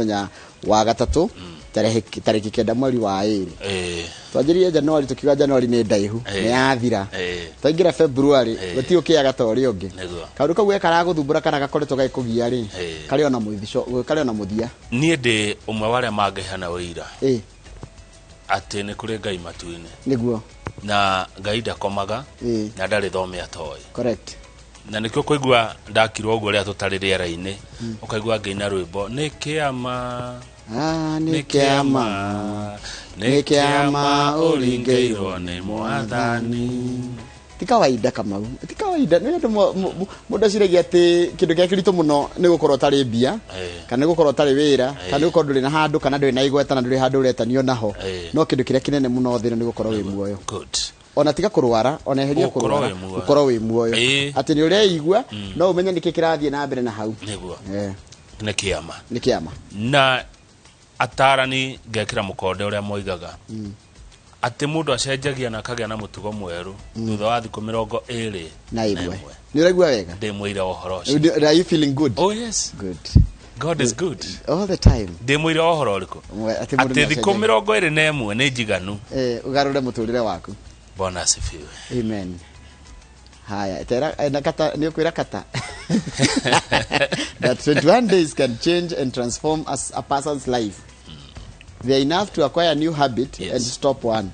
Mũthenya wa gatatũ, tarĩki 9 mweri wa 2. Twanjĩrĩrie Januari, tũkiuga Januari nĩ ndaihu, nĩ yathira. Twaingĩra February, gũtirĩ ũkĩaga ta ũrĩa ũngĩ. Kaũndũ kau gekaragũthumbũra kana gakoretwo gagĩkũgia rĩ, karĩ ona mũthico, karĩ ona mũthia. Niĩ ndĩ ũmwe wa arĩa mangĩheana ũira atĩ nĩ kũrĩ Ngai matu-inĩ. Na Ngai ndakomaga na ndarĩ thome atoĩ. Na nĩkĩo kũigua ndakirwo ũguo rĩrĩa tũtarĩ rĩera-inĩ, ũkaigua ngĩina rwĩmbo nĩ kĩama. Ah, nĩ kĩama, nĩ kĩama ũringĩirwo nĩ Mwathani. Ti kawaida, Kamau, ti kawaida. Nĩ ũndũ mũndũ aciragia atĩ kĩndũ kĩrĩa kĩritũ mũno nĩ gũkorwo ũtarĩ mbia, kana nĩ gũkorwo ũtarĩ wĩra, kana nĩ gũkorwo ndũrĩ na handũ, kana ndũrĩ na igweta, na ndũrĩ handũ ũretanio naho. No kĩndũ kĩrĩa kĩnene mũno thĩ ĩno nĩ gũkorwo wĩ muoyo. Ona tiga kũrwara, ona eheria Gũkorwo kũrwara, wĩ muoyo. Gũkorwo wĩ muoyo, atĩ nĩ ũreigua, no ũmenye nĩkĩ kĩrathiĩ na mbere na hau. Nĩ kĩama. Nĩ kĩama. Na atarani ngekĩra mũkonde ũrĩa moigaga atĩ mũndũ acenjagia na akagĩa na mũtugo mwerũ thutha wa thikũ 21. Na 1. Nĩ ũraigua wega? Ndĩ mũira wa ũhoro ũcio. Are you feeling good? Oh yes. Good. God is good. All the time. Ndĩ mũira wa ũhoro ũrĩkũ? Atĩ mũndũ atĩ thikũ nĩacenjagia. 21 nĩ njiganu. Ũgarũre mũtũrĩre waku. Bwana asifiwe. Amen. Haya, tera na kata nĩ ũkwĩra kata that 21 days can change and transform as a person's life. They are enough to acquire a new habit and stop one.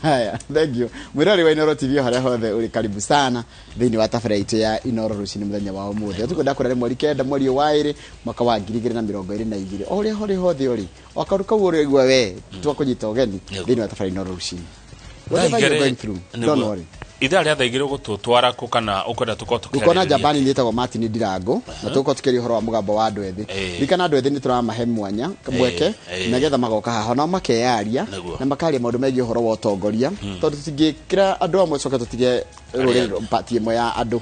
Haya, thank you. Mwirori wa Inoro TV harĩa hothe ũrĩ, karibu sana thĩinĩ wa tabarĩra itũ ya Inoro Rũcinĩ mũthenya wa ũmũthĩ. Tũkwenda kwĩra nĩ mweri 9, mweri ũyũ wa 2, mwaka wa 2022. O ũrĩa ũrĩ hothe ũrĩ, o kaũndũ kau ũraigua we, twakũnyita ũgeni thĩinĩ wa tabarĩra Inoro Rũcinĩ. Whatever you're going through, don't worry. Ithaa rĩa thaa 2 gũtũtwara kũ kana ũkwenda tũkorwo Gũkona tũkĩarĩrĩria? Njambani nĩ ĩtagwo Martin Ndirango, na tũgũkorwo tũkĩaria ũhoro wa mũgambo wa andũ ethĩ. Ririkana andũ ethĩ nĩ tũramahe mwanya, mweke, nĩgetha magoka haha nao makeyaria na makaria maũndũ megiĩ ũhoro wa ũtongoria, tondũ tũtingĩkĩra andũ amwe coke tũtige rũrĩrĩ pati ĩmwe ya andũ.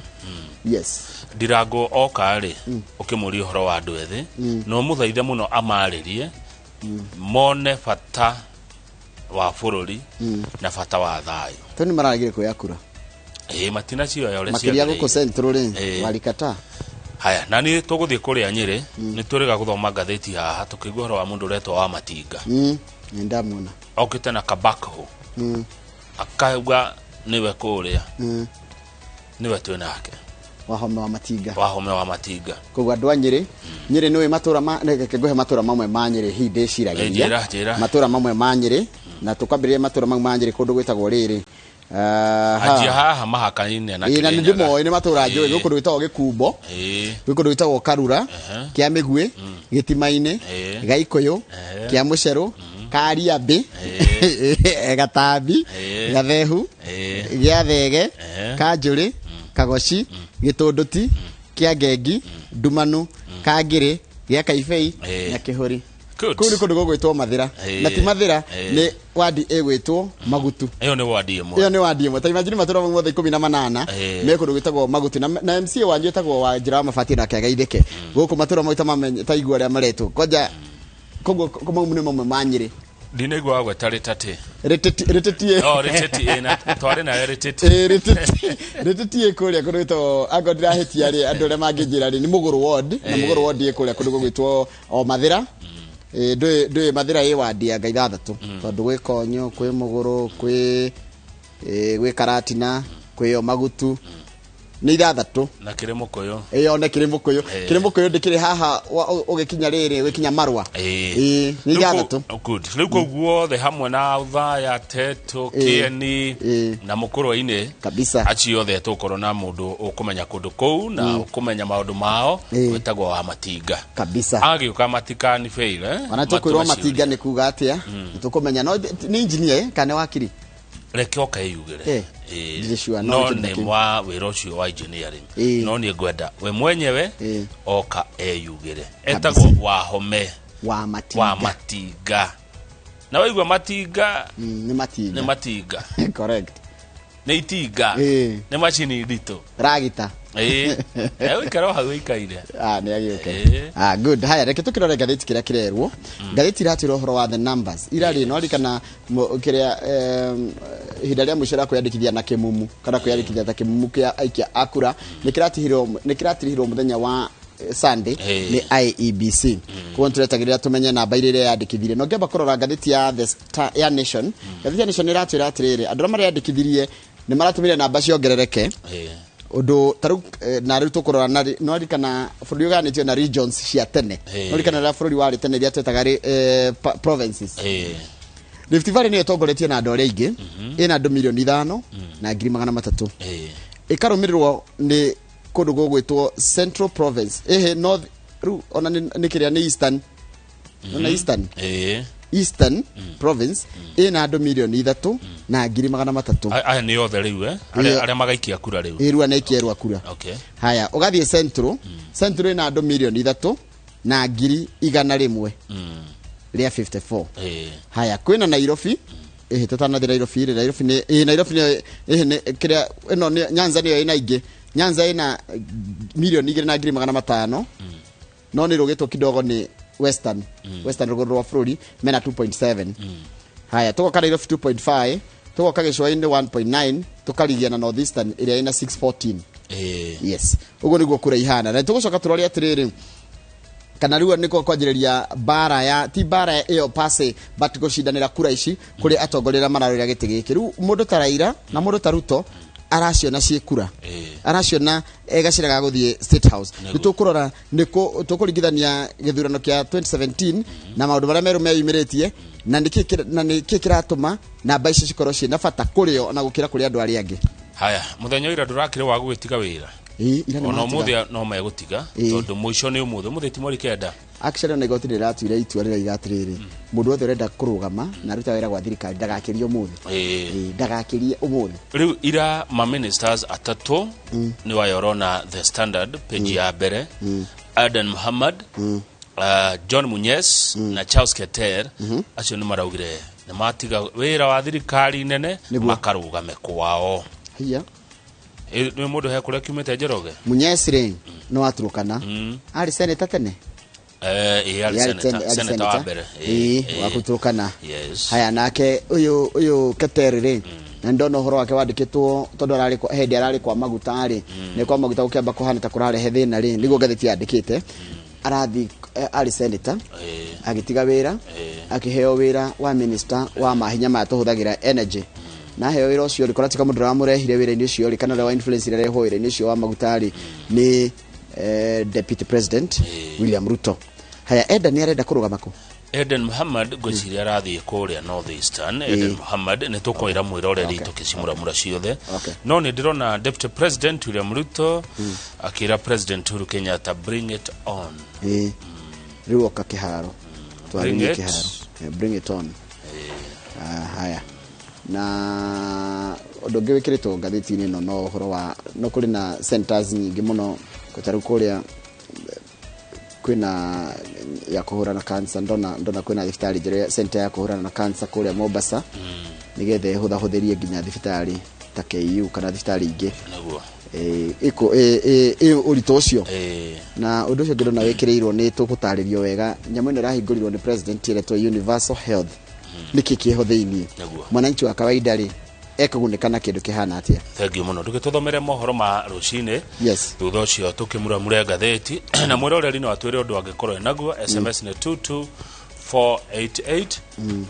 Yes. Ndirango oka rĩ, ũkĩmũria ũhoro wa andũ ethĩ, na ũmũthaithe mũno amarĩrie mone bata wa bũrũri na bata wa thayũ. Tondũ nĩ mararegire kuoya kura. Ĩĩ, matinacioya ũrĩa makĩria ciagĩrĩire. Gũkũ Central rĩ, warikata. Haya, na nĩ tũgũthiĩ kũrĩa Nyĩrĩ, nĩ tũrĩga gũthoma ngathĩti haha tũkĩigua ũhoro wa mũndũ ũretwo wa Matinga. Nĩ ndamuona. Okĩte na kabakho, akauga nĩwe kũrĩa, nĩwe twĩ nake. Wahome wa Matinga. Wahome wa Matinga. Koguo andũ a Nyĩrĩ, Nyĩrĩ nĩ matũra ma, reke ngũhe matũra mamwe ma Nyĩrĩ hihi ndĩciragĩria. Njĩra, njĩra. Matũra mamwe ma Nyĩrĩ, na tũkwambĩrĩria matũra mau ma Nyĩrĩ kũndũ gwĩtagwo rĩrĩ. Anjia haha mahaka-inĩ na Ĩĩ, na nĩ Kĩrĩnyaga. ndĩmoĩ, nĩ matũra njũĩ. Gwĩ kũndũ gwĩtagwo Gĩkumbo, gwĩ kũndũ gwĩtagwo Karura, kĩa Mĩguĩ, Gĩtima-inĩ, Gaikũyũ, kĩa Mũcerũ, Kariambĩ, Gatambi, Gathehu, gĩa Thege, Kanjũrĩ, Kagoci, Gĩtũndũti, kĩa Ngengi, Ndumanu, Kangĩrĩ, gĩa Kaibei na Kĩhũri. Good. Kũu nĩ kũndũ gũgwĩtwo Mathĩra, na ti Mathĩra, nĩ wandi ĩgwĩtwo Magutu. Ĩyo nĩ wandi ĩmwe. Ĩyo nĩ wandi ĩmwe. Ta imagine matũra mau mothe 18 me kũndũ gwĩtagwo Magutu, na MCA wanyu ĩtagwo wa njĩra wa mabati nake agaithĩke gũkũ matũra mau ta igua ũrĩa maretwo kwanja. Koguo mau nĩ mamwe ma Nyĩrĩ. Ndinaigua wagweta Rĩtatĩ. Rĩtĩtie. Oh, Rĩtĩti, ĩ, na twarĩ nawe Rĩtĩti. Ĩ, Rĩtĩti, Rĩtĩti ĩ kũrĩa kũndũ gwĩtagwo, angorwo ndirahĩtia rĩ, andũ arĩa mangĩnjĩra rĩ, nĩ Mũgũrũ ward, na Mũgũrũ ward ĩ kũrĩa kũndũ gũgwĩtwo o Mathĩra. Ĩ, ndũĩ Mathĩra ĩ wandi ya nga ithathatũ, tondũ gwĩ Konyo, kwĩ Mũgũrũ, gwĩ Karatina, kwĩ o Magutu, nĩ ithathatũ. Na kĩrĩ Mũkũyũ. Ĩyo nĩ kĩrĩ Mũkũyũ. Kĩrĩ Mũkũyũ ndĩkĩrĩ haha ũgĩkinya rĩrĩ, ũgĩkinya Marũa. Ĩĩ, nĩ Rĩu ithathatũ. Good. Rĩu kũu guothe hamwe na Othaya, Teto, Kĩeni na Mũkũrwe-inĩ, acio othe tũgũkorwo na mũndũ ũkũmenya kũndũ kũu na ũkũmenya maũndũ mao, wĩtagwo wa Matinga. Agĩũka matikani fail, eh? Ona tũkwĩrwo Matũme Matinga ciũria. Nĩ kuga atĩa, nĩ tũkũmenya. No nĩ engineer, kana nĩ wakiri? Reke oka eyugĩre. Ndirĩ sure, no no nĩ kĩndũ nĩ kĩu. wa wĩra ũcio wa engineering, no niĩ ngwenda we mwenyewe oka eyugĩre. Etagwo Wahome wa Matinga. Wa Matinga. Na waigua Matinga, Nĩ Matinga. Nĩ Matinga. Correct. Nĩ itinga. Nĩ macini nditũ. Ragita. Ĩĩ, ũikare o hau ũikaire. Ah, nĩ agĩũke. Ah, good. Haya, reke tũkĩrore ngathĩti kĩrĩa kĩrerwo. Ngathĩti iratwĩra ũhoro wa the numbers irarĩ no ririkana kĩrĩa ihinda rĩa mũico rĩa kwĩyandĩkithia na kĩmumu, kana kwĩyandĩkithia ta kĩmumu kĩa aikia a kura, nĩ kĩratirihirwo mũthenya wa Sunday nĩ IEBC. Koguo nĩtũretagĩrĩra tũmenye namba iria ireyandĩkithirie. Na ũngĩamba kũrora ngathĩti ya The Star, ya Nation, ngathĩti ya Nation ĩratwĩra atĩrĩrĩ, andũ arĩa mareyandĩkithirie nĩ maratũmire namba ciongerereke. Ũndũ ta rĩu na rĩu tũkũrora na no ririkana bũrũri ũgayanĩtio na regions cia tene. No ririkana rĩrĩa bũrũri warĩ tene iria twetaga provinces. Rift Valley nĩyo ĩtongoretie na andũ arĩa aingĩ, ĩna andũ 5,300,000. Ĩkarũmĩrĩrwo nĩ kũndũ gũgwĩtwo Central Province. Ĩhĩ North rĩu ona nĩ kĩrĩa nĩ Eastern. Ona Eastern. Eastern Province ĩna andũ 3,300,000. Aya nĩ othe rĩu arĩa magaikia kura rĩu. Ĩĩ, rĩu anaikia rwa kura. Haya, ũgathiĩ Central. Central ĩna andũ 3,154,000. Haya, kwĩna Nairobi. Ĩhĩ, tũtanathiĩ Nairobi rĩ, Nairobi nĩ, ĩhĩ, Nairobi nĩ, ĩhĩ, nĩ, kĩrĩa, ĩno nĩ, Nyanza nĩyo ĩna aingĩ. Nyanza ĩna 2,500,000. No nĩ rũgĩtwo kidogo nĩ Western. Western rũgongo rwa bũrũri mena 2.7. Haya, tũgoka Nairobi 2.5, tũgoka Gĩcũa-inĩ 1.9, tũkarigia na North Eastern ĩrĩa ĩna 614. Yes. Ũguo nĩguo kura ihana. Na tũgũcoka tũrore atĩrĩrĩ, kana rĩu nĩkuo kwanjĩrĩria bara ya ti bara ĩyo pase but gũcindanĩra kura ici kũrĩ atongoria arĩa mararũĩra gĩtĩ gĩkĩ. Rĩu mũndũ ta Raila na mũndũ ta Ruto araciona ciĩ kura. Araciona gacĩra ga gũthiĩ State House. Nĩ tũkũrora nĩkũ tũkũringithania gĩthurano kĩa 2017 na maũndũ marĩa merũ meyumĩrĩtie na nĩkĩ kĩratũma namba ici cikorwo ciĩ na bata kũrĩ o na gũkĩra kũrĩ andũ arĩa angĩ. Haya, mũthenya ũyũ ndũrakĩrĩ wa gũgĩtiga wĩra. Ira nĩ Ona matiga. ũmũthĩ no megũtiga, tondũ mũico nĩ ũmũthĩ, ũmũthĩ ti mweri 9. Actually, ona igoti rĩratuire itua rĩraiga atĩrĩrĩ, mũndũ wothe ũrenda kũrũgama na aruta wĩra gwa thirikari ndagakĩrie ũmũthĩ. Ndagakĩrie ũmũthĩ. Rĩu ira ma ministers atatũ nĩ wayo ũrona The Standard page ya mbere. Adan Muhammad, John Munyes na Charles Keter, acio nĩ maraugire nĩ matiga wĩra wa thirikari nene makarũgame kwao. Hiya. Nĩ mũndũ he kũrĩa kiumĩte Njoroge? Munyes rĩ, nĩ wa Turkana. Arĩ senator tene? Arĩ Arĩ senator wa senator. mbere. Wa Turkana. Yes. Haya, nake ũyũ Keter rĩ, na ndona ũhoro wake wandĩkĩtwo tondũ ararĩ kwa, hĩndĩ ararĩ kwa maguta rĩ, nĩ kwa maguta gũkĩamba kũhana ta kũrarehe thĩna rĩ, nĩguo ngathĩti yandĩkĩte. Arathi, arĩ senator, agĩtiga wĩra, akĩheo wĩra wa minister wa mahinya maya tũhũthagĩra energy. Na aheo wĩra ũcio rĩ, kũrĩa tika mũndũ ũramũrehire wĩra-inĩ ũcio rĩ, kana ũrĩa wa influence ĩrĩa arehwo wĩra-inĩ ũcio wa maguta rĩ, nĩ Deputy President William Ruto. Haya, Eden nĩ arenda kũrũgama kũ? Eden Muhammad ngwĩciria arathiĩ kũrĩa North Eastern. Eden Muhammad nĩ tũkwĩra mwĩroreri tũkĩcimuramura ciothe. No nĩ ndĩrona Deputy President William Ruto akĩra President Uhuru Kenyatta bring it on. Rĩu oka kĩharo. Bring Twarĩrie it. kĩharo. Bring it on. Haya. Na ũndũ ũngĩ wĩkĩrĩtwo ngathĩti-inĩ ĩno no ũhoro wa no kũrĩ na centers nyingĩ mũno ta rĩu kũrĩa kwĩna ya kũhũrana na cancer, ndona kwĩna thibitarĩ njerũ center ya kũhũrana na cancer kũrĩa Mombasa, nĩgetha ĩhũthahũthĩrie nginya thibitarĩ ta KU kana thibitarĩ ingĩ. Nĩguo. Ũritũ ũcio. Na ũndũ ũcio ngĩrona wĩkĩrĩirwo nĩ tũgũtarĩrio wega. Nyamũ ĩno ĩrahingũrirwo nĩ president ĩretwo Universal Health. Nĩkĩ kĩho thĩiniĩ? Nĩguo. Mwananchi wa kawaida rĩ, ekũgunĩka na kĩndũ kĩhana atĩa? Thank you mũno. Ndũgĩtũthomere mohoro ma rũcinĩ. Yes. Thutha ũcio tũkĩmuramure ngathĩti. Na mwĩroreri no atwĩre ũndũ angĩkorwo enaguo. SMS nĩ 22488.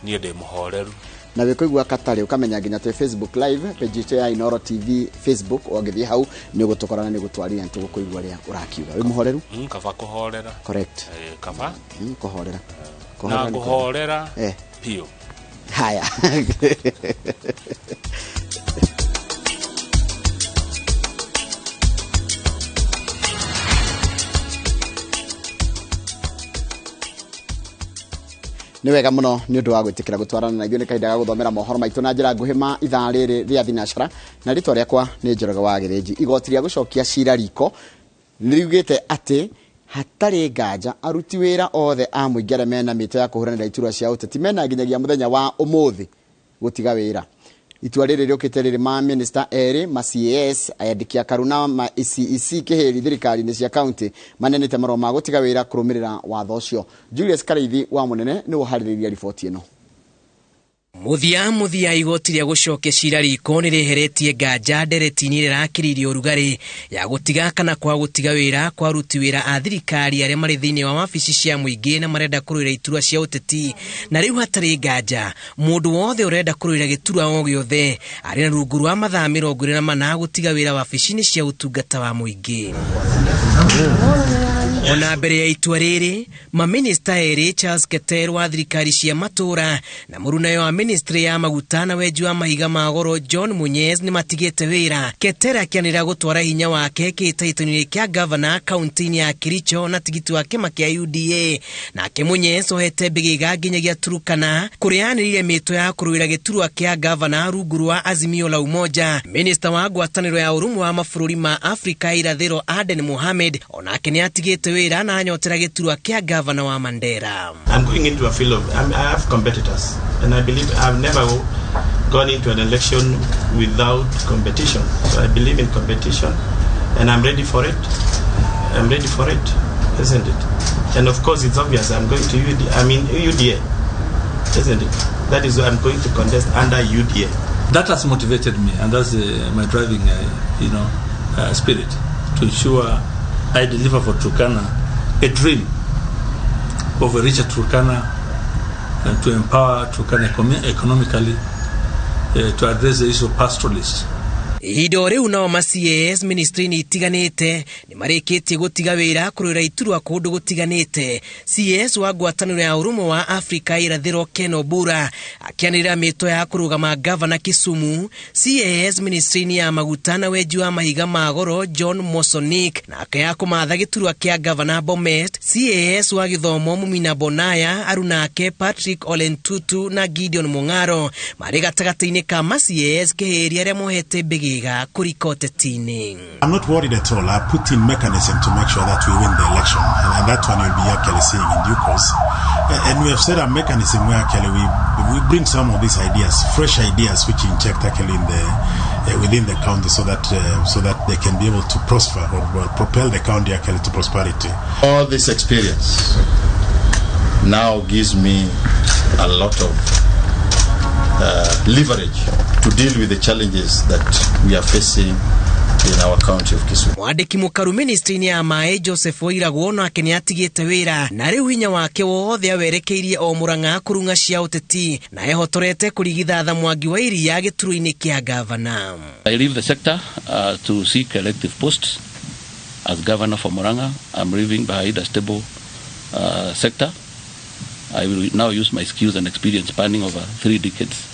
Niĩ ndĩ mũhoreru. Na wĩkũigua katarĩ ũkamenya nginya twĩ Facebook live page itũ ya Inooro TV Facebook, ũngĩthiĩ hau nĩ ũgũtũkora na nĩ ũgũtwarĩria nĩ tũgũkũigua ũrĩa ũrakiuga. Wĩ mũhoreru? Kaba kũhorera. Correct. Kaba? Kũhorera. Na Kũhorera nĩ kũhorera piũ. Haya. Nĩ wega mũno nĩ ũndũ wa gwĩtĩkĩra gũtwarana na ithuĩ nĩ kahinda ga gũthomera mohoro maitũ na njĩra nguhĩ ma ithaa rĩrĩ rĩa thinacara, na rĩtwa rĩakwa nĩ Njoroge wa Gĩthĩnji. Igoti rĩa gũcokia cira riko nĩriugĩte atĩ hatarĩ nganja aruti wĩra othe a mũingĩ arĩa mena mĩto ya kũhũranĩra iturwa cia ũteti mena nginyagia mũthenya wa ũmũthĩ gũtiga wĩra. Itua rĩrĩ rĩũkĩte rĩrĩ ma minister erĩ, ma CAS, ayandĩki a Karuna, ma CEC kĩhĩri thirikari-inĩ cia county manenete marũa ma gũtiga wĩra kũrũmĩrĩra watho ũcio. Julius Karaithi wa Mũnene nĩwe ũharĩrĩirie riboti ĩno. Muthia muthia igoti rĩa gũcokia cira riko nĩ rĩheretie nganja ndereti-inĩ ĩrĩa ĩrakĩrĩirie ũrugarĩ ya gũtiga kana kwa gũtiga wĩra kwa aruti wĩra a thirikari arĩa marĩ thĩinĩ wa wabici cia mũingĩ na marenda kũrũĩra iturwa cia ũteti. Na rĩu hatarĩ nganja mũndũ wothe ũrenda kũrũĩra gĩturwa o gĩothe arĩ na rungu rwa mathaa 24 gũtiga wĩra wabici-inĩ cia ũtungata wa mũingĩ. Ona mbere ya itua rĩrĩ, maminista erĩ Charles Keter wa thirikari cia matũra na mũrunayo wa ministry ya maguta na wenji wa mahiga ma goro John Munyes nĩ matigĩte wĩra. Keter akĩanĩrĩra gũtwara hinya wake kĩhĩtahĩtano-inĩ kĩa gavana kaunti-inĩ ya Kericho na tigiti wa kĩama kĩa UDA. Nake Munyes ohete mbĩgĩga nginyagia Turkana kũrĩa anĩrĩire mĩto ya kũrũĩra gĩturwa kĩa gavana rungu rwa Azimio la Umoja. Minista wa ngwatanĩro ya ũrũmwe wa mabũrũri ma Afrika irathĩro Aden Mohamed onake nĩ atigĩte wĩra na anyotera gĩturwa kĩa gavana wa Mandera. I'm going into a field of, I have competitors, and I believe I've never gone into an election without competition. So I believe in competition, and I'm ready for it. I'm ready for it, isn't it? And of course, it's obvious I'm going to UDA, I mean UDA, isn't it? That is why I'm going to contest under UDA. That has motivated me, and that's my driving, spirit to ensure I deliver for Turkana a dream of a richer Turkana, and to empower Turkana economically, to address the issue of pastoralists. Ihinda rĩu nao ma CAS ministry-inĩ itiganĩte nĩ marĩkĩtie gũtiga wĩra kũrũĩra iturwa kũndũ gũtiganĩte. CAS wa ngwatanĩro ya ũrũmwe wa Afrika irathĩro Ken Obura akĩanĩrĩra mĩto ya kũrũgama gavana Kisumu. CAS ministry-inĩ ya maguta na wenji wa mahiga ma goro John Mosonik nake ya kũmatha gĩturwa kĩa gavana Bomet. CAS wa gĩthomo Mumina Bonaya arunake Patrick Olentutu na Gideon Mung'aro marĩ gatagatĩ-inĩ ka ma CAS kĩhĩria arĩa mohete mbĩgĩ. I'm not worried at all. I put in mechanism to make sure that we win the election, and that one you'll be actually seeing in due course. And we have set a mechanism where actually we bring some of these ideas, fresh ideas, which inject actually in the within the county, so that they can be able to prosper or propel the county actually to prosperity. All this experience now gives me a lot of leverage to deal with the challenges that we are facing in our county of Kisumu. Mwandĩki mũkaru ministry-inĩ ya maĩ Joseph Oiragwo nake nĩ atigĩte wĩra na rĩu hinya wake wothe awerekeirie o Murang'a kũrung'a cia ũteti na ehotorete kũrigithatha Mwangi wa Iria gĩturwa-inĩ kĩa gavana. I leave the sector to seek elective posts as governor for Murang'a. I'm leaving behind a stable sector. I will now use my skills and experience spanning over 3 decades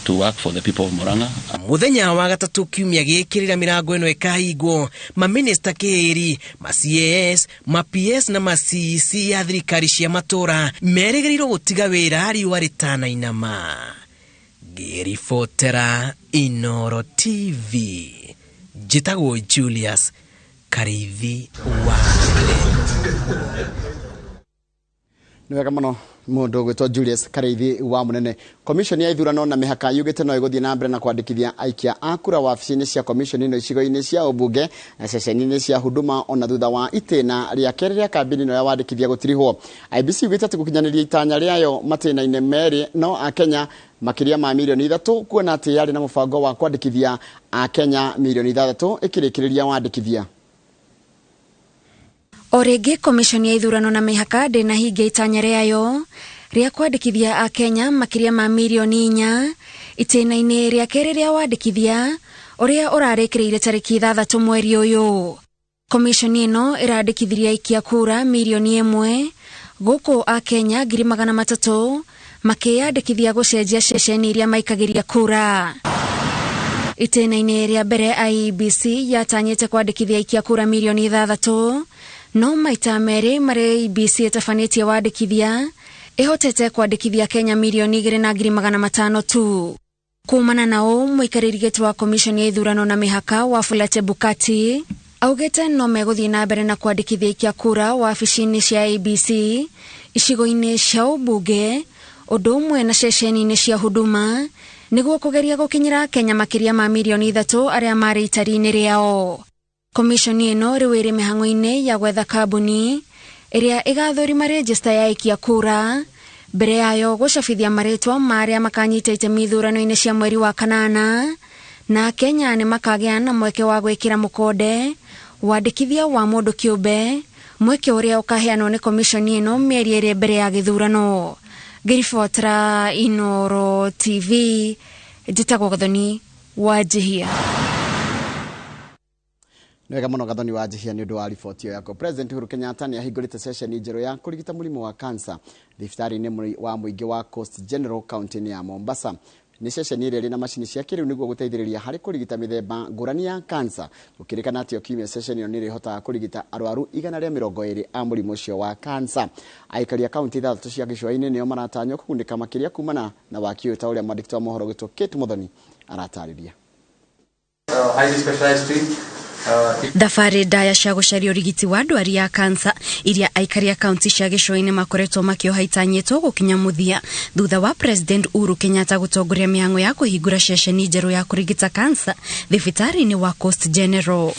to work for the people of Murang'a. Muthenya wa gatatu kiumia gĩkĩ rĩrĩa mĩrango ĩno ĩkahingwo, maminista kĩĩri, ma CAS, ma PS na ma CEC ya thirikari cia matũra merĩgĩrĩirwo gũtiga wĩra riũa rĩtanainama. Ngĩribotera Inooro TV, njĩtagwo Julius Kariithi wa Nĩ wega mũno mũndũ ũgwĩtwo Julius Kariithi wa Munene. Commission ya ithurano na mĩhaka yugĩte no ĩgũthiĩ na mbere na kwandĩkithia aikia a kura wabici-inĩ cia commission ĩno icigo-inĩ cia ũmbunge na ceceni-inĩ cia huduma ona thutha wa itĩna rĩa kerĩ rĩa kambĩini ĩno ya wandĩkithia gũtirihwo. IEBC yugĩte atĩ gũkinyanĩria itanya rĩayo matĩna-inĩ merĩ no akenya makĩria ma milioni 3 kuona atĩ yarĩ na mũbango wa kwandĩkithia akenya milioni 6 ĩkĩrĩkĩrĩria wandĩkithia. O rĩngĩ commission ya ithurano na mĩhaka ndĩnahingia itanya rĩayo rĩa kwandĩkithia akenya makĩria ma milioni 4 itĩna-inĩ rĩa kerĩ rĩa wandĩkithia ũrĩa ũrarĩkĩrĩire tarĩki 6 mweri ũyũ. Commission ĩno ĩrandĩkithirie aikia kura milioni 1 gũkũ akenya 300,000 makĩyandĩkithia gũcenjia ceceni iria maikagĩria kura. Itĩna-inĩ rĩa mbere IEBC yatanyĩte kwandĩkithia aikia kura milioni 6 no maita merĩ marĩa IEBC ĩtabanĩtie wandĩkithia ĩhotete kwandĩkithia Kenya milioni 2,500 tu. Kumana na ũũ, mũikarĩri gĩtĩ wa commission ya ithurano na mĩhaka Wafula Chebukati augĩte no megũthiĩ na mbere na kwandĩkithia aikia kura wabici-inĩ cia IEBC icigo-inĩ cia ũmbunge ũndũ ũmwe na ceceni-inĩ cia huduma nĩguo kũgeria gũkinyĩra Kenya makĩria ma milioni 3 arĩa marĩ itari-inĩ rĩao. Commission ĩno rĩu ĩrĩ mĩhang'o-inĩ ya gwetha kambuni ĩrĩa ĩgathũrima rejista ya aikia kura Mbere yayo gũcabithia marĩtwa ma arĩa makanyita itemi ithurano-inĩ cia mweri wa kanana, na Kenya nĩ makagĩa na mweke wa gwĩkĩra mũkonde wandĩkithia wa mũndũ kĩũmbe, mweke ũrĩa ũkaheanwo nĩ komishoni ĩno mĩeri ĩrĩ mbere ya gĩthurano. Ngĩribotera Inooro TV, njĩtagwo Gathoni wa Njihia. Nĩ wega mũno Gathoni wa Njihia nĩ ũndũ wa riboti ĩyo yaku. President Uhuru Kenyatta nĩ ahingũrĩte ceceni njerũ ya kũrigita mũrimũ wa cancer thibitarĩ-inĩ wa mũingĩ wa Coast General kaunti-inĩ ya Mombasa. Nĩ ceceni ĩrĩa ĩrĩ na macini cia kĩrĩu nĩguo gũteithĩrĩria harĩ kũrigita mĩthemba ngũrani ya cancer. Gũkĩrĩkana atĩ o kiumia ceceni ĩyo nĩ ĩrĩhotaga kũrigita arwaru 120 a mũrimũ ũcio wa cancer. Aikari a kaunti 6 cia gĩcũa-inĩ nĩo maratanywo kũgunĩka makĩria kumana na waki ũyũ ta ũrĩa mwandĩki wa mohoro gwitũ Kate Muthoni aratarĩria. Thabarĩ ndaya cia gũcaria ũrigiti wa ndwari ya kansa iria aikari a kaunti cia gĩcũa-inĩ makoretwo makĩoha itanyĩtwo gũkinya mũthia thutha wa President Uhuru Kenyatta gũtongoria mĩhang'o ya kũhingũra ceceni njerũ ya kũrigita kansa thibitarĩ-inĩ wa Coast General.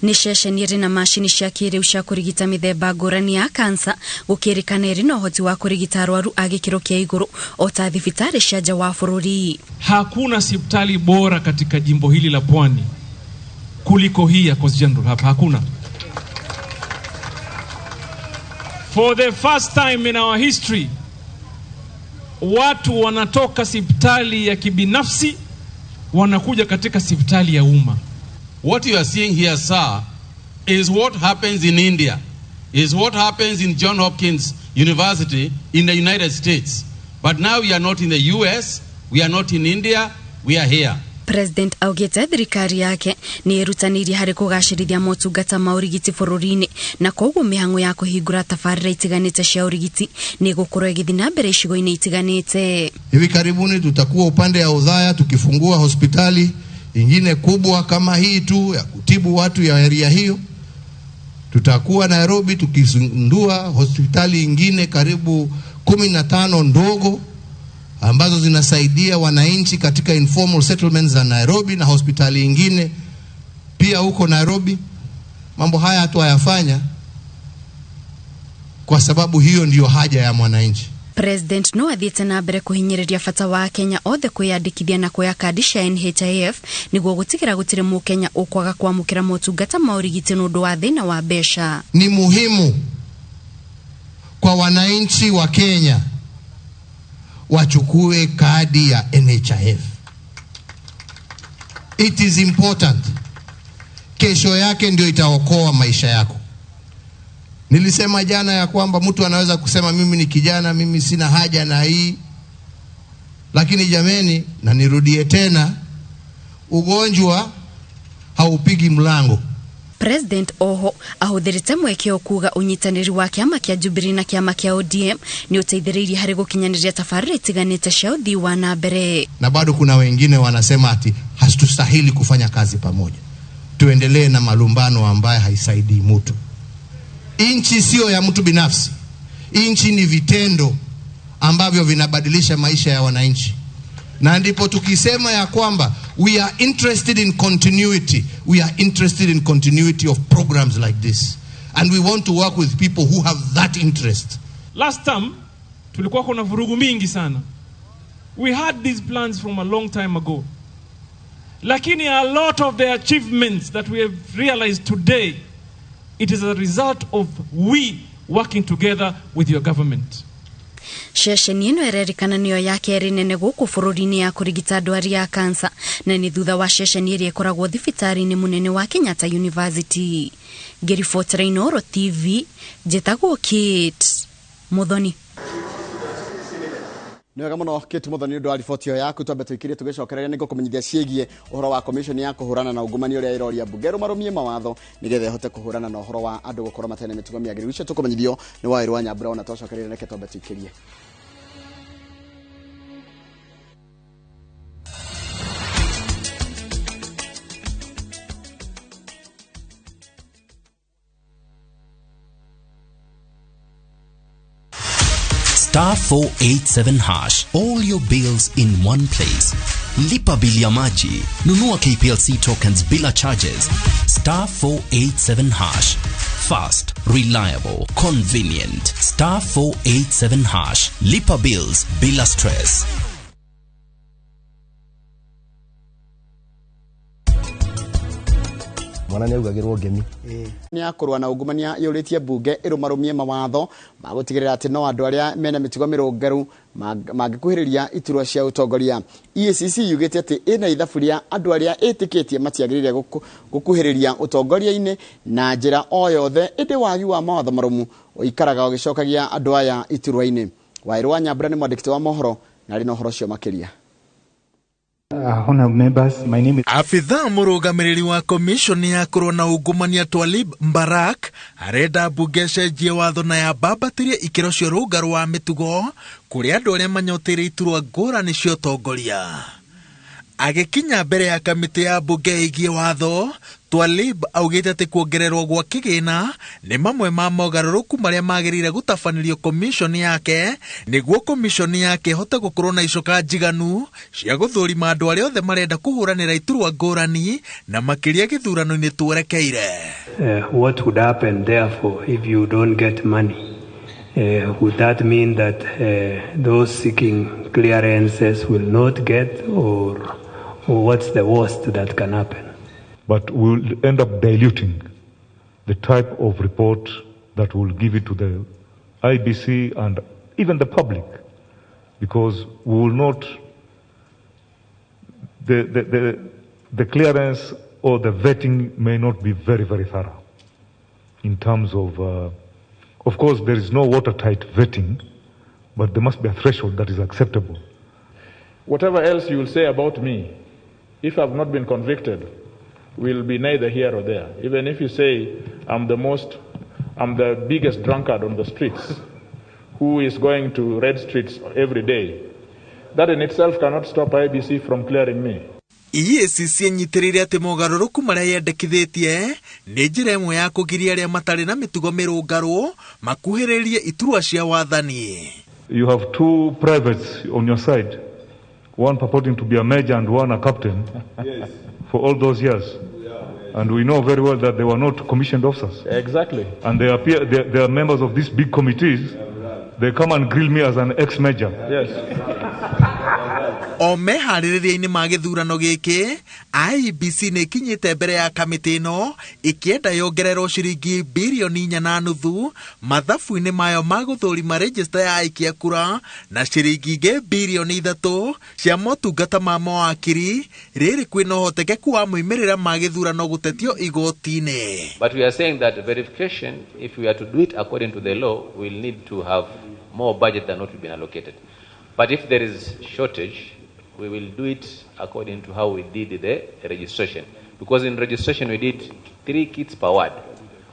Nĩ ceceni ĩrĩ na macini cia kĩrĩu cia kũrigita mĩthemba ngũrani ya kansa, gũkĩrĩkana ĩrĩ na ũhoti wa kũrigita arwaru a gĩkĩro kĩa igũrũ o ta thibitarĩ cia nja wa bũrũri. Hakuna hospitali bora katika jimbo hili la Pwani kuliko hii ya Coast General hapa, hakuna. For the first time in our history, watu wanatoka hospitali ya kibinafsi wanakuja katika hospitali ya umma. What you are seeing here, sir, is what happens in India, is what happens in Johns Hopkins University in the United States. But now we are not in the US, we are not in India, we are here. President augite thirikari yake nĩ ĩrutanĩirie harĩ kũgacĩrithia motungata ma ũrigiti bũrũri-inĩ, na koguo mĩhang'o ya kũhingũra tabarĩra itiganĩte cia ũrigiti nĩ ĩgũkorwo ĩgĩthiĩ na mbere icigo-inĩ itiganĩte. Hivi karibuni tutakuwa upande ya Udhaya tukifungua hospitali ingine kubwa kama hii tu ya kutibu watu ya area hiyo. Tutakuwa Nairobi tukizindua hospitali ingine karibu 15 ndogo ambazo zinasaidia wananchi katika informal settlements za Nairobi, na hospitali ingine pia huko Nairobi. Mambo haya hatuayafanya kwa sababu hiyo ndiyo haja ya mwananchi. President no athiĩte na mbere kũhinyĩrĩria bata wa Kenya othe kwĩyandĩkithia na kuoya kandi cia NHIF nĩguo gũtigĩra gũtirĩ mũkenya ũkwaga kwamũkĩra motungata ma ũrigiti nĩ ũndũ wa thĩna wa mbeca. Ni muhimu kwa wananchi wa Kenya wachukue kadi ya NHIF. It is important. Kesho yake ndio itaokoa maisha yako. Nilisema jana ya kwamba mtu anaweza kusema mimi ni kijana, mimi sina haja na hii. Lakini jameni, na nirudie tena, ugonjwa haupigi mlango. President oho ahũthĩrĩte mweke kuga ũnyitanĩri wa kĩama kĩa Jubilee na kĩama kĩa ODM nĩ ũteithĩrĩirie harĩ gũkinyanĩria tabarĩra itiganĩte cia ũthii wa na mbere. Na bado kuna wengine wanasema ati hatustahili kufanya kazi pamoja, tuendelee na malumbano ambaye haisaidii mtu. Inchi sio ya mtu binafsi. Inchi ni vitendo ambavyo vinabadilisha maisha ya wananchi. Na ndipo tukisema ya kwamba we are interested in continuity. We are interested in continuity of programs like this. And we want to work with people who have that interest. Last time, tulikuwa kuna vurugu mingi sana. We had these plans from a long time ago. Lakini a lot of the achievements that we have realized today, it is a result of we working together with your government. Ceceni ĩno ĩrerĩkana nĩyo ya kerĩ nene gũkũ bũrũri-inĩ ya kũrigita ndwari ya kansa, na nĩ thutha wa ceceni ĩrĩa ĩkoragwo thibitarĩ-inĩ mũnene wa Kenyatta University. Ngĩribotera Inooro TV, njĩtagwo Kate Muthoni. Nĩ wega mũno Kate Muthoni nĩ ũndũ wa riboti ĩyo yaku. Twambe tũikirie tũgĩcokereria nĩ ngũkũmenyithia ciĩgiĩ ũhoro wa commission ya kũhũrana na ungumania ũrĩa ĩroria mbunge ĩrũmarũmie mawatho nĩgetha ĩhote kũhũrana na ũhoro wa andũ gũkorwo matarĩ na mĩtugo mĩagĩrĩru. Icio tũkũmenyithio nĩ Waĩrũ wa Nyambura, ona twacokereria reke twambe tũikĩrie. Star 487 hash. All your bills in one place. Lipa bili ya maji. Nunua KPLC tokens bila charges. Star 487 hash. Fast, reliable, convenient. Star 487 hash. Lipa bills bila stress. Mwana nĩ augagĩrwo ngemi. Nĩ akũrũa na ungumania yũrĩtie mbunge ĩrũmarũmie mawatho ma gũtigĩrĩra atĩ no andũ arĩa mena mĩtugo mĩrũngarũ mangĩkuhĩrĩria iturwa cia ũtongoria. EACC yugĩte atĩ ĩna ithabu rĩa andũ arĩa ĩtĩkĩtie matiagĩrĩire gũkuhĩrĩria ũtongoria-inĩ na njĩra o yothe, ĩndĩ wagi wa mawatho marũmu ũikaraga ũgĩcokagia andũ aya iturwa-inĩ. Waĩrũ wa Nyambura nĩ mwandĩki wa mohoro na arĩ na ũhoro ũcio makĩria. Abithaa mũrũgamĩrĩri wa komishoni ya kũrũa na ungumania Twalib Mbarak arenda mbunge ĩcenjie watho na yambambatĩrie ikĩro cia ũrũngarũ wa mĩtugo kũrĩ andũ arĩa manyoteire iturwa ngũrani cia ũtongoria. Agĩkinya mbere ya kamĩtĩ ya mbunge ĩgiĩ watho, Twalib augĩte atĩ kuongererwo gwa kĩgĩna nĩ mamwe ma mogarũrũku marĩa magĩrĩire gũtabanĩrio komishoni yake nĩguo komishoni yake ĩhote gũkorwo na icoka njiganu cia gũthũrima andũ arĩa othe marenda kũhũranĩra iturwa ngũrani na makĩria gĩthurano-inĩ twerekeire. What would happen therefore if you don't get money? Would that mean that those seeking clearances will not get, or what's the worst that can happen? But we'll end up diluting the type of report that will give it to the IBC and even the public, because we will not, the clearance or the vetting may not be very, very thorough in terms of course, there is no watertight vetting, but there must be a threshold that is acceptable. Whatever else you will say about me, if I've not been convicted, will be neither here or there. Even if you say I'm the biggest drunkard on the streets, who is going to red streets every day, that in itself cannot stop IBC from clearing me. EACC ĩnyitĩrĩire atĩ mogarũrũku marĩa yendekithĩtie nĩ njĩra ĩmwe ya kũgiria arĩa matarĩ na mĩtugo mĩrũngarũ makuhĩrĩrie iturwa cia wathani. You have two privates on your side, one purporting to be a major and one a captain. Yes. For all those years. Yeah. And we know very well that they were not commissioned officers. Exactly. And they appear, they are members of these big committees. They come and grill me as an ex-major. Yes. O meharĩrĩria-inĩ ma gĩthurano gĩkĩ, IEBC nĩ ĩkinyĩte mbere ya kamĩtĩ ĩno ĩkĩenda yongererwo ciringi birioni 4.5 mathabu-inĩ mayo ma gũthũrima rejista ya aikia kura na ciringi ingĩ birioni 3 cia motungata ma mawakiri rĩrĩ kwĩna ũhotekeku wa moimĩrĩra ma gĩthurano gũtetio igoti-inĩ. But we are saying that verification, if we are to do it according to the law, we'll need to have more budget than what we've been allocated. But if there is shortage, we will do it according to how we did the registration. Because in registration we did 3 kits per ward.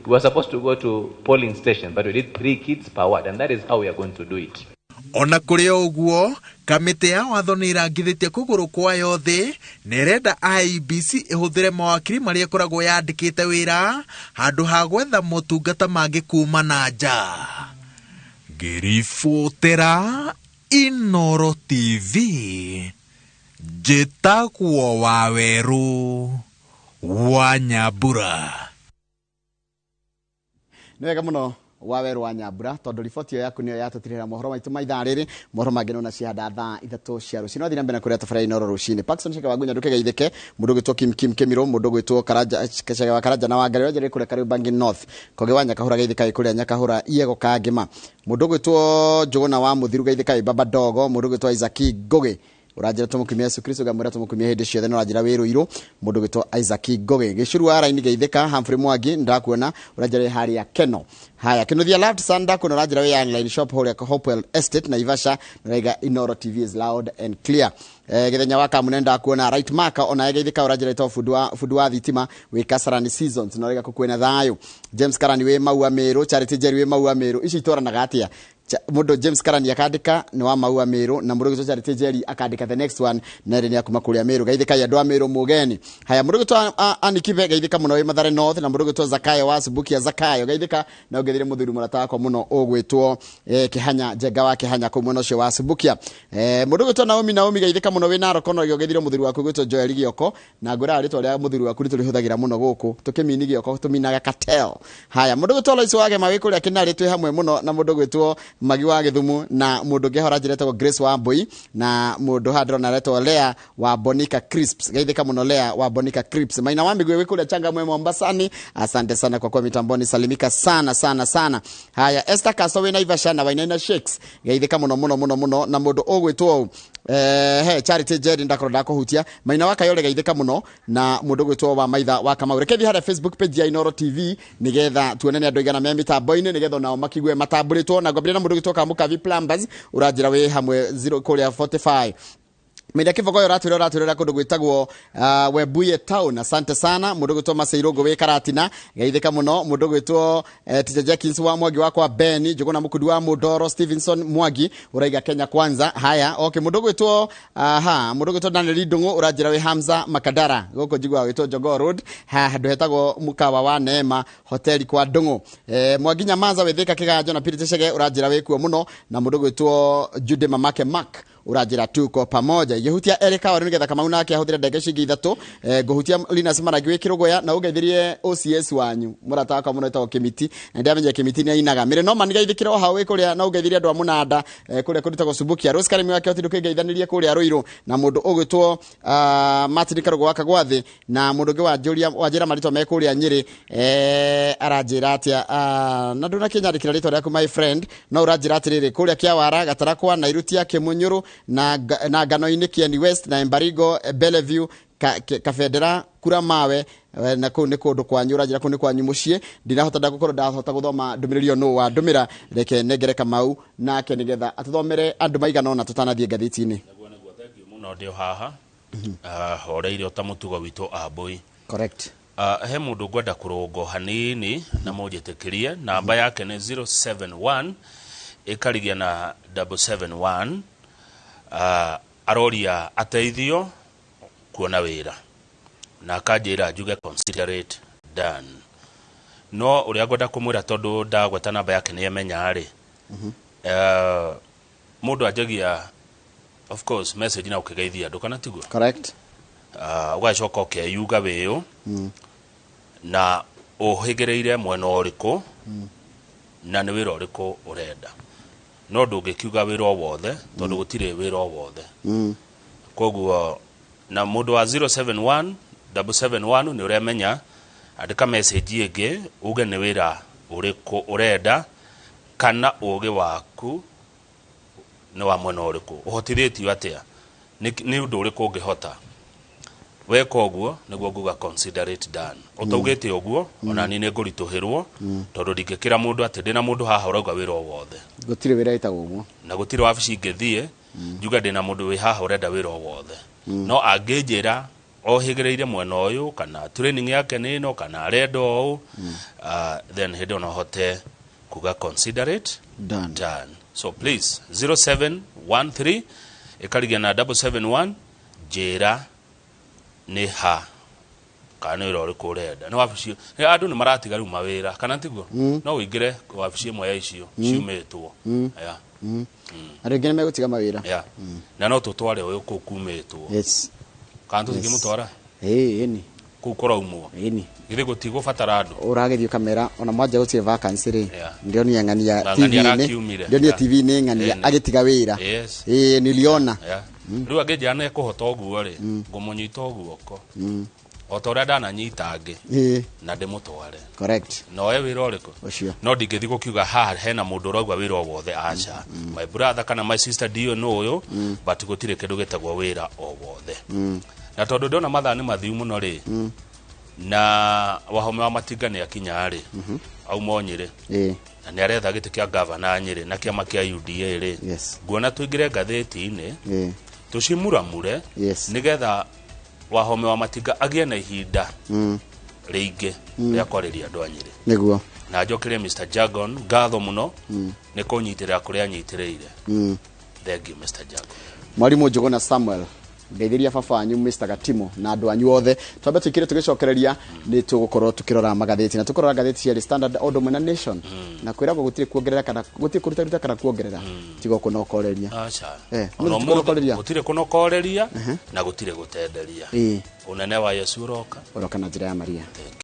We were supposed to go to polling station, but we did 3 kits per ward, and that is how we are going to do it. Ona kũrĩ o ũguo, kamĩtĩ ya watho nĩ ĩrangithĩtie kũgũrũ kwayo thĩ na ĩrenda IEBC ĩhũthĩre mawakiri marĩa ĩkoragwo yandĩkĩte wĩra handũ ha gwetha motungata mangĩ kuma na nja. Ngĩribotera Inoro TV, njĩtagwo Wawerũ wa Nyambura. Nĩ wega mũno Wawerũ wa Nyambura, tondũ riboti ĩyo yaku nĩyo yatũtirĩra mohoro maitũ ma ithaa rĩrĩ. Mohoro mangĩ nona cihanda thaa 3 cia rũcinĩ. No thiĩ na mbere na kũrĩa tabarĩra Inoro rũcinĩ. Paxson Chege wa Ngunya ndũkegeithĩke, mũndũ ũgwĩtwo Kim Kim Kĩmirũ, mũndũ ũgwĩtwo Karanja Chege wa Karanja na Wangari Wanjĩrĩ kũrĩa Kariobangi North, Koge wa Nyakahũra geithĩka kũrĩa Nyakahũra Iego Kangĩma, mũndũ ũgwĩtwo Njũgũna wa Mũthiru geithĩka Baba Dogo, mũndũ ũgwĩtwo Isaac Ngũgĩ ũranjĩra tũmũkumia Yesu Kristo ngamwĩra tũmũkumia hĩndĩ ciothe na ũranjĩra wĩ Rũirũ, mũndũ ũgwĩtwo Isaac Ngũgĩ. Gĩcuru wa raini geithĩka Humphrey Mwangi ndakuona ũranjĩra harĩa Keno. Haya, Kinuthia Loved Son ndakuona ũranjĩra wĩ online shop kũrĩa Hopewell Estate Naivasha, na Inoro TV is loud and clear. Gĩthenya wa Kamune ndakuona Right Marker ona geithĩka ũranjĩra ĩtagwo fundi wa thitima wĩ Kasarani Seasons na ũraiga kwĩna thayũ. James Karani wĩ Maua Meru, Charity Jerry wĩ Maua Meru, ici itwaranaga atĩa? Mundu James Karani akandika ni wa Maua Meru, na mundu gwitwo Charity Jerry akandika the next one na ri ni akuma kuria Meru. Geithika ya andu a Meru mugeni. Haya, mundu gwitwo Anikibe geithika muno wi Mathare North, na mundu gwitwo Zakayo wa Subukia Zakayo geithika, na ungethire muthuri murata wakwa muno ugwitwo Kihanya Njenga wa Kihanya kuu mwena ucio wa Subukia. Mundu gwitwo Naomi geithika muno wi Narok, no ungethire muthuri waku gwitwo Joel Gioko, na ngwira ritwa ria muthuri waku riturihuthagira muno guku tukimini Gioko tuminaga cartel. Haya, mundu gwitwo Lois wage mawi kuria Kinari twi hamwe muno, na mundu gwitwo Magi wa Githumu, na mundu ngehora njiretagwo Grace wa Mbui, na mundu handrona aretwo Lea wa Bonica Crisps. Geithika muno Lea wa Bonica Crisps. Maina wa Migwe wi kuria Changamwe Mombasani, asante sana kwa kuwa mitamboni, salimika sana sana sana. Haya, Esther Kaso wi Naivasha na Wainaina Shakes, geithika muno muno muno muno, na mundu ugwitwo Charity Jerry ndakorwo ndakuhutia. Maina wa Kayole geithika muno, na mundu gwitwo wa Maitha wa Kamau. Reke thi haria Facebook page ya Inoro TV nigetha tuonane andu aigana me mitambo-ini, nigetha onao makigue matamburitwo. Na ngwambĩrĩria na mundu gwitwo Kamukavi Plumbers uranjira wi hamwe 0 kuria 45. Media Kivogoyo ratwira kundu gwitagwo Webuye Town, asante sana. Mundu gwitwo Maseirongo wi Karatina geithika muno. Mundu gwitwo Teacher Jenkins wa Mwangi wakwa Ben Njuguna Mukudu wa Mudoro Stevenson Mwangi uraiga Kenya kwanza. Haya, okay, mundu gwitwo mundu gwitwo Daniel Ndungu uranjira wi Hamza Makadara guku njigua gwitwo Jogoo Road, ha handu hetagwo mukawa wa Neema hoteli kwa Ndungu. Mwangi Nyamanza withika Kiganjo na Purity Chege uranjira wi kuo muno, na mundu gwitwo Jude Mamake Mark uranjira tuko pamoja. Igihutia Erika Waru nigetha Kamau nake ahuthire ndege cingi ithatu. Nguhutia Linus Maragi wi Kirugoya, na ungeithirie OCS wanyu murata wakwa muno etagwo Kimiti, na ndiamenya Kimiti ni ainaga mire no manigeithikire o hau wi kuria, na ungeithirie andu a Munanda kuria kuritagwo Subukia. Rose Karimi wake otindu kingeithanirie kuria Ruiru, na mundu ugwitwo Martin Karugo wa Kagwathi, na mundu ungi wanjuria wanjira maritwa me kuria Nyeri, aranjira atia, na ndunakinyandikira ritwa riaku my friend, no uranjira atiriri kuria Kiawara Gatarakwa na Irutia Kimunyuru na ngano-inĩ Kieni West na Embarigo Bellevue Kabendera Kura Mawe, na kuu nĩ kũndũ kwanyu, ũranjĩra kũu nĩ kwanyu mũciĩ. Ndinahota ndagũkorwo ndahota gũthoma ndũmĩrĩri ĩyo nũ wandũmĩra, reke nengere Kamau nake nĩgetha atũthomere andũ maigana ũna tũtanathiĩ ngathĩti-inĩ. Mũno ndĩ o haha horeire o ta mũtugo witũ Ambũi. Correct. He mũndũ ngwenda kũrũngwo hanini na mũnjĩtĩkĩrie, namba yake nĩ 071 ĩkarigia na 771. Aroria ateithio kuona wĩra, na akanjĩra njuge consider it done. No ũrĩa ngwenda kũmwĩra tondũ ndagweta namba yake nĩ emenya rĩ, mũndũ anjagia of course message na ũkĩgeithia andũ, kana tiguo? Correct. Ũgacoka ũkeyuga wĩũ, na ũhĩgĩrĩire mwena ũrĩkũ, na nĩ wĩra ũrĩkũ ũrenda. No ndũngĩkiuga wĩra o wothe tondũ gũtirĩ wĩra o wothe. Koguo na mũndũ wa 071 771 nĩ ũremenya, andĩka message ĩngĩ uge nĩ wĩra ũrĩkũ ũrenda, kana ũgĩ waku nĩ wa mwena ũrĩkũ, ũhotithĩtio atĩa, nĩ ũndũ ũrĩkũ ũngĩhota. Weka ũguo nĩguo nguga consider it done. Ũtaugĩte ũguo ona niĩ nĩngũritũhĩrwo, tondũ ndingĩkĩra mũndũ atĩ ndĩna mũndũ haha ũrauga wĩra o wothe. Gũtirĩ wĩra wĩtagwo ũguo, na gũtirĩ wabici ingĩthiĩ njuge ndĩna mũndũ wĩ haha ũrenda wĩra o wothe. No angĩnjĩra ohĩgĩrĩire mwena ũyũ, kana training yake nĩ ĩno, kana arenda ũũ, then hĩndĩ ĩyo no hote kuga consider it done. So please 0713 ĩkarigia na 771, njĩra nĩ ha kana nĩ wĩra ũrĩkũ ũrenda. Nĩ wabici andũ nĩ maratiga rĩu mawĩra, kana tiguo? No ũingĩre wabici ĩmwe ya icio ciumĩtwo. Yeah. Andũ aingĩ nĩ megũtiga mawĩra. Na no tũtware ũyũ kũu kumĩtwo. Yes. Kana tũtingĩmũtwara? Ĩni. Kũu kũraumwo. Ĩni. Githĩ gũtigũbatara andũ? Ũragĩthiĩ ũkamera ona mwanja gũtirĩ vacancy rĩ. Ndionire ng'ania TV-inĩ. Ndionire TV-inĩ ng'ania agĩtiga wĩra. Ĩĩ niliona. Rĩu angĩnjĩra nĩ ekũhota ũguo rĩ, ngũmũnyita guoko. O ta ũrĩa ndananyita angĩ, na ndĩmũtware. Correct. Na oe wĩra ũrĩkũ? Ũcio. No ndingĩthiĩ gũkiuga haha hena mũndũ ũrauga wĩra o wothe, aca. My brother kana my sister ndiũĩ nũ ũyũ, but gũtirĩ kĩndũ gĩtagwo wĩra o wothe. Na tondũ ndona mathaa nĩ mathiu mũno rĩ, na Wahome wa Matinga nĩ akinya rĩ, auma o Nyĩrĩ. Na nĩ aretha gĩtĩ kĩa gavana Nyĩrĩ na kĩama kĩa UDA rĩ, nguona tũingĩre ngathĩti-inĩ, tũcimuramure, nĩgetha Wahome wa Matinga agĩe na ihinda rĩingĩ rĩa kwarĩria andũ a Nyĩrĩ. Nĩguo. Na njokerie Mr. Jagon ngatho muno nĩ kũnyitĩrĩra kũrĩa anyitĩrĩire. Thank you, Mr. Jagon. Mwarimu Njuguna Samuel, ngeithĩria baba wanyu Mr. Gatimo na andũ anyu othe. Twambe tũikire tũgĩcokereria nĩ tũgũkorwo tũkĩrora magathĩti na tũkũrora ngathĩti cia The Standard o ũndũ ũmwe na Nation, na kwĩragwo gũtirĩ kuongerera kana gũtirĩ kũrutaruta kana kuongerera, tiga kũnokoreria. Aca. Ona kũnokoreria. Gũtirĩ kũnokoreria na gũtirĩ gũtenderia. Ũnene wa Yesu ũroka ũroka na njĩra ya Maria.